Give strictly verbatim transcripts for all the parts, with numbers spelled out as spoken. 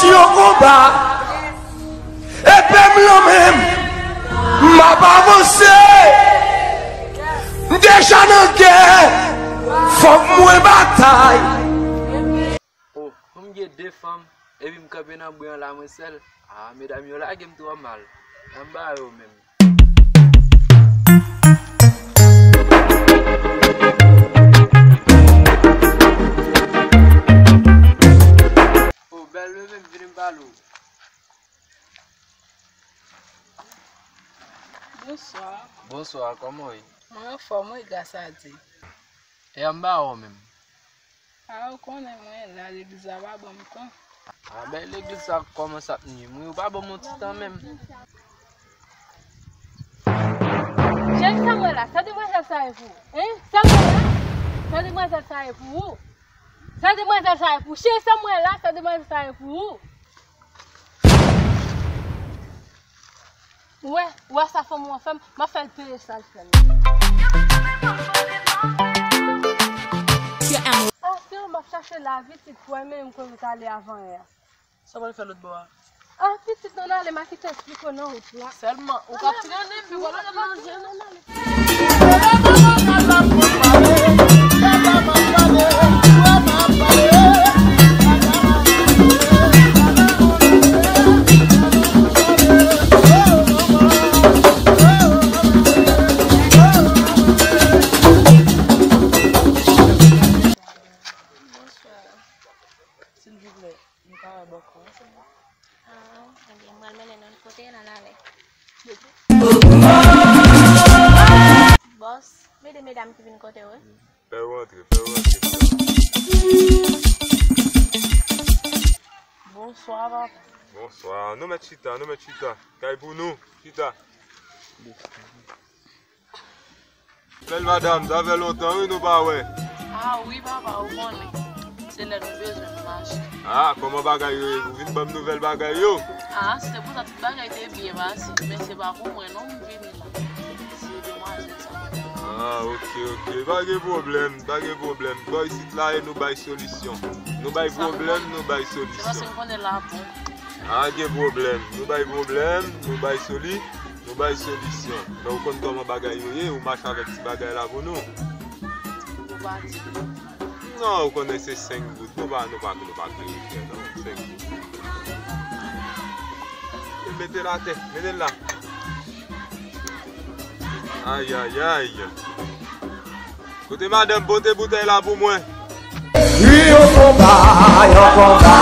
Yon konba, epe m lan men m, m ap avanse. M deja nan gè, fòk mwen batay. Oh, pou m gen de fanm, epi m kanpe nan bri an la mwen sèl. Ah, medam yo lage m twò mal. Anba yo menm. Oh, bèl bebe, m vini m pale w. Bonswa. Bonswa, kòman w ye? Mwen anfòm, wi, gras a Dye. E anba w menm? A, ou konnen mwen la, legliz la pa ban m tan. A, ben, legliz sa kòmanse ap nwi m, wi, ou pa ban m yon ti tan menm. Cheri, sa m wè la, sa demwazèl sa ye pou ou? Hein? Sa m wè la? Sa demwazèl sa ye pou ou? Sa demwazèl sa ye pou ou? Cheri, sa m wè la, sa demwazèl sa ye pou ou? Ou wè, ou wè sa fanm ou an fè m, m ap fè l peye sa l fè m. A, se ou m ap chache la, pitit, pou wè men m kote w t ale avan yè a. Sa w pral fè lòt bò a? A, pitit, ann ale, m a kite esplike w nan wout la. Sèlman, ou k ap trennen m, pi w al manje, ann ale. Silvouplè, m ka wè bòkò an, silvouplè? Ah, ebyen, m pral mennen nou kote l, ann ale. Bòs, mete medam ki vin kote w, wi. Fè yo rantre, fè yo rantre, medam. Bonswa, papa. Bonswa. Nou mèt chita, nou mèt chita. Kay pou nou, chita. Bèl madanm, sa fè lontan, wi, nou pa wè. Ah wi, papa, ou konnen. Se lè nou bezwen nou mache. Ah, kòman bagay yo ye? Ou vin ban m nouvèl bagay yo? Ah, se te konsa tout bagay te byen pase, men se pa pou mwen non m vini la. Se demwazèl sa. Ah, ok, ok. Pa gen pwoblèm, pa gen pwoblèm. Bò isit la e nou bay solisyon. Nou bay pwoblèm, nou bay solisyon. Se paske m konnen la bon. Ah, gen pwoblèm. Nou bay pwoblèm, nou bay soli-, nou bay solisyon. Men ou konn kòman bagay yo ye, ou mache avèk ti bagay la pou nou. Ou pa di. Non, ou konnen se senk goud. Nou pa, nou pa, nou pa kreye fè, non. Senk goud. E mete l atè, mete l la. Ay, ay, ay. Kote madanm, pote boutèy la pou mwen. Yon konba, yon konba,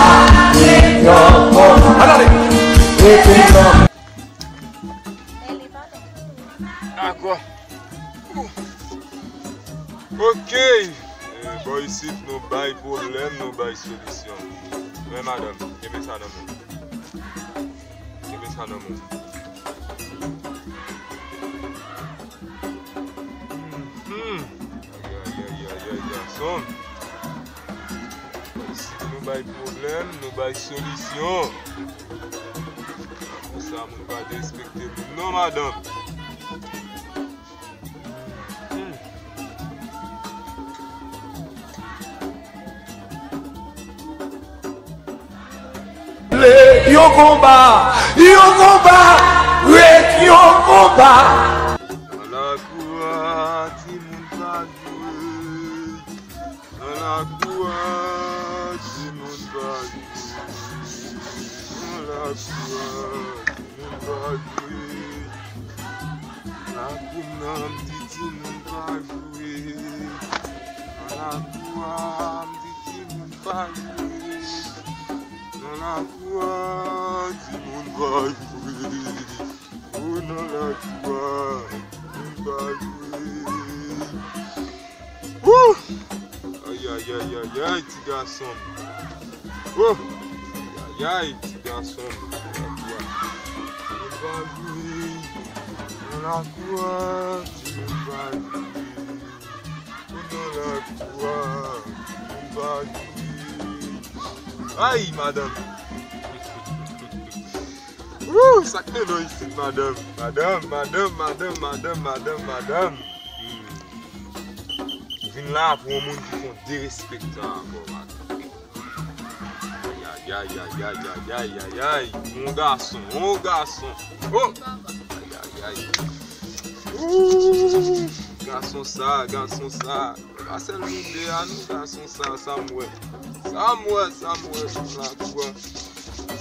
yon konba. Ann ale. Epi yon. Dakò. Ok. E, bò isit, nou bay pwoblèm, nou bay solisyon. Men madanm, kenbe sa nan men w. Kenbe sa nan men w. Hmm. Ay, ay, ay, ay, ay, gason. Isit nou bay pwoblèm, nou bay solisyon. Konsa moun pa derespekte moun non, madanm. Hmm. Yon konba, yon konba, ret yon konba. Nan lakou a, timoun pa jwe. Nan lakou a, timoun pa jwe. Nan lakou a, timoun pa jwe. Lakou m nan, m di timoun pa jwe. Nan lakou a, m di timoun pa jwe. Nan lakou a, timoun pa jwe. O, nan lakou a, timoun pa jwe. Wouh! Ay, ay, ay, ay, ay, ti gason m. Oh! Ay, ay, ti gason m. Timoun pa jwe. Nan lakou a, timoun pa jwe. Nan lakou a, timoun pa jwe. Ay, madanm. Wouh, sa k mennen w isit, madanm? Madanm, madanm, madanm, madanm, madanm, madanm. Hmm. Ou vin la pou yon moun ki fè w derespektan ankò, madanm. Ay, ay, Ay, ay, ay, ay, ay, ay, ay. Yon gason, yon gason. Oh! Ay, ay, ay. Ooh! Gason sa, gason sa. Pa sèl nou de a non, gason sa, sa m wè. Sa m wè, sa m wè, nan lakou a.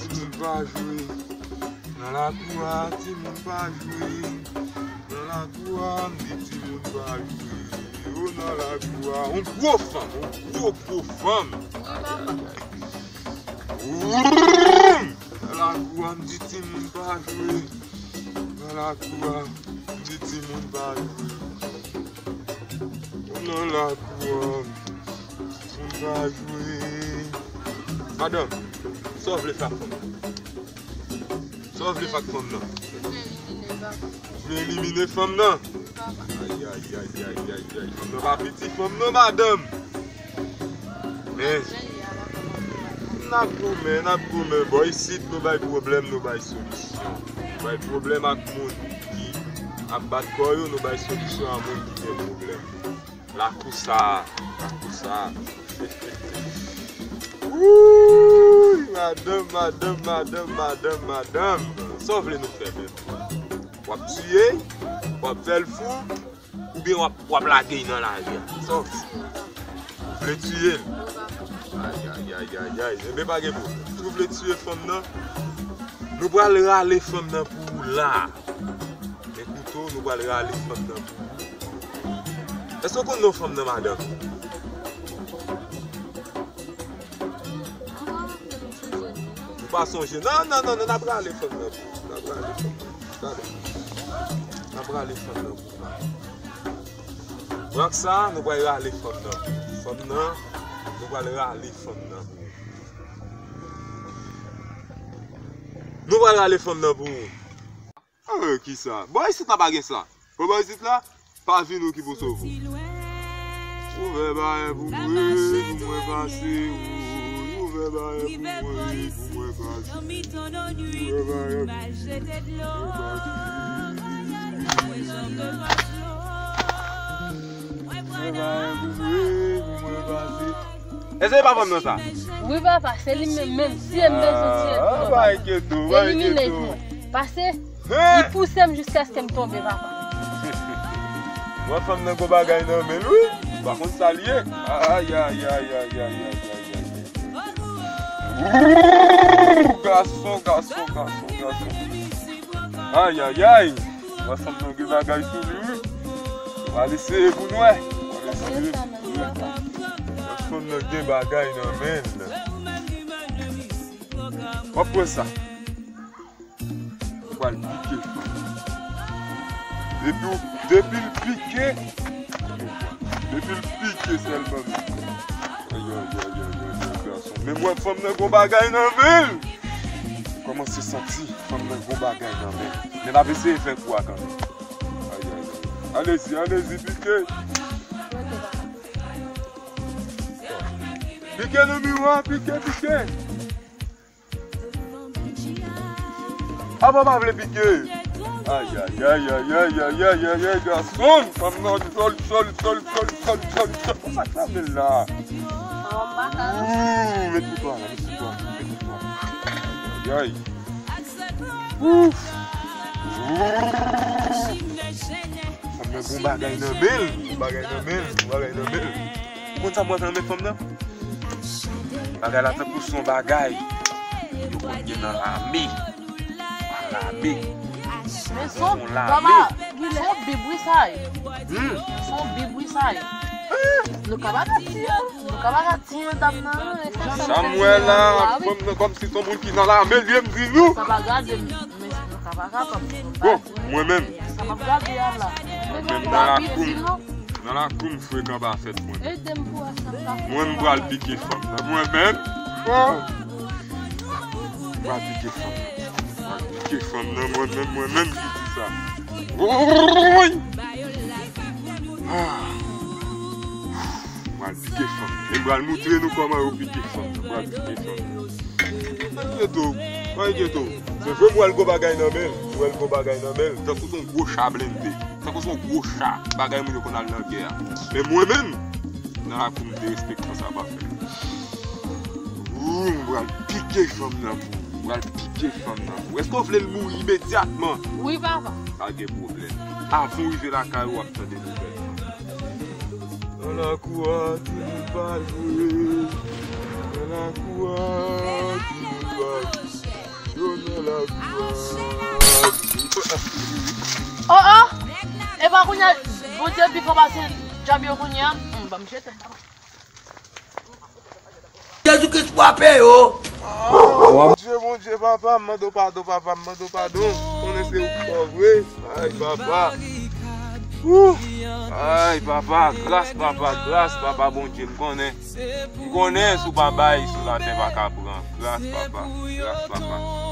Timoun pa jwe. Nan lakou a, timoun pa jwe. Nan lakou a, m di timoun pa jwe. Yo nan lakou a. Yon gwo fanm, yon gwo, gwo fanm. Ay, ay, ay. Nan lakou a, m di timoun pa jwe. Nan lakou a, m di timoun pa jwe. Nan lakou a, moun pa jwe. Madanm, sa w vle fè ak fanm nan? Sa w vle fè ak fanm nan? Vle elimine fanm nan? Ay, ay, ay, ay, ay, ay. Fanm nan pa piti, fanm nan, madanm. Men, n ap goumen, n ap goumen. Bò isit, nou bay pwoblèm, nou bay solisyon. Nou bay pwoblèm ak moun ki ap bat kò yo, nou bay solisyon a moun ki gen pwoblèm. Lakou sa, lakou sa. Wouy, madanm, madanm, madanm, madanm, madanm. Sa w vle nou fè menm? W ap tiye, w ap fè l fou, oubyen w ap, w ap lage l nan lari a? Sa w vle? Ou vle tiye l? Ay, ay, ay, ay, ay. Enben, pa gen pwoblèm. Si w vle tiye fanm nan, nou pral rale fanm nan pou ou la. Men kouto, nou pral rale fanm nan pou ou. Èske w konn non fanm nan, madanm? Ou pa sonje? Non, non, non, non, n ap rale fanm nan pou ou. N ap rale fanm nan. Gade. N ap rale fanm nan pou ou. Pran sa, nou pral rale fanm nan. Fanm nan, nou pral rale fanm nan. Nou pral rale fanm nan pou ou. Ah, kisa? Bò isit la pa gen sa. Bò, bò isit la, pa vin ou ki pou sove w. Ouvè barè pou mwen, pou mwen pase, woy. Ouvè barè pou mwen, pou mwen pase. Ouvè barè pou mwen, pou mwen pase. Ouvè barè pou mwen, pou mwen pase. Èske se pa fanm nan sa? Wi, papa, se li menm, menm. Tiye m bezwen tiye tou, papa. Pa enkyete w, pa enkyete w. Elimine l pou mwen. Pase, li pouse m jiskaske m tonbe, papa. Mwen, fanm nan gon bagay nan men l, wi. M pa konn sa l ye. Ay, ay, ay. Ooh, gason, gason, gason, gason. Ay, ay, ay. Mwen, fanm nan gen bagay sou li, wi. W al eseye pou n wè. W al eseye pou n wè. Mwen, fanm nan gen bagay nan men l. W ap wè sa. Ou pral pike fanm. Depi w, depi l pike, depi l pike sèlman. Ay, ay, ay, ay, ay, ay, gason. Men mwen, fanm nan gon bagay nan men l. Kòmanse santi fanm nan gon bagay nan men l. Men n ap eseye fè kou a kanmenm. Ay, ay, ay. Alezi, alezi, pike. Pike nan miwa, pike, pike. Apa w pa vle pike? Ay, ay, ay, gason. Fanm nan, sòl, sòl, sòl. Konsa k sa vle la. Ooh, met kouto a la, met kouto a, met kouto a. Ay, ay. Ouf. Fanm nan gon bagay nan men l, gon bagay nan men l, gon bagay nan men l. Ou konn sa m wè nan men fanm nan? Bagay la tankou se yon bagay yo konn gen nan lame. Lame. Men se yon, se yon bib wi sa ye. Hmm. Se yon bib wi sa ye. Nou ka pa ka tiye, nou ka pa ka tiye dam nan, non, e fè sa m wè la, fanm nan kòmsi se yon moun ki nan lame l ye, m di nou. Sa pa gade m, men nou ka pa ka kòmsi. Bon, mwen menm. Sa m ap gade a la. Mwen menm nan lakou m. Nan lakou m frekan pa fèt mwen. Ede m pou wè sa m ka fè. Mwen m pral pike fanm nan. Mwen menm. Oh. M pral pike fanm nan. M pral pike fanm nan mwen menm, mwen menm ki di sa. Woy! Ah. M pral pike fanm. E m pral moutre nou kòman yo pike fanm. M pral pike fanm. Pa enkyete w, pa enkyete w. Se vre m wè l gon bagay nan men l. M wè l gon bagay nan men l. Tankou se yon gwo cha blende. Tankou se yon gwo cha, bagay moun yo konn al nan gè a. Men mwen menm, nan lakou m derespektan sa pa fèt. Ooh, m pral pike pike fanm nan pou ou. M pral pike fanm nan pou ou. Èske w vle l mouri imedyatman? Wi, papa. Pa gen pwoblèm. Avan w rive lakay ou, w ap tande nouvèl. Nan lakou a, tout moun pa jwe. Nan lakou a, tout moun pa jwe. Yo nan lakou a. Oh, oh! Epa kounye a, Bondye pi fò pase dyab yo kounye a. Hmm, ban m jete m, papa. Jezikri frape yo. Bondye, Bondye, papa, m mande w padon, papa, m mande w padon. Konnen se ou ki fè vre. Ay, papa. Ouh. Ay, papa, gras, papa, gras, papa, Bondye, m konnen. M konnen si w pa bay, sou latè pa ka pran. Gras, papa, gras, papa.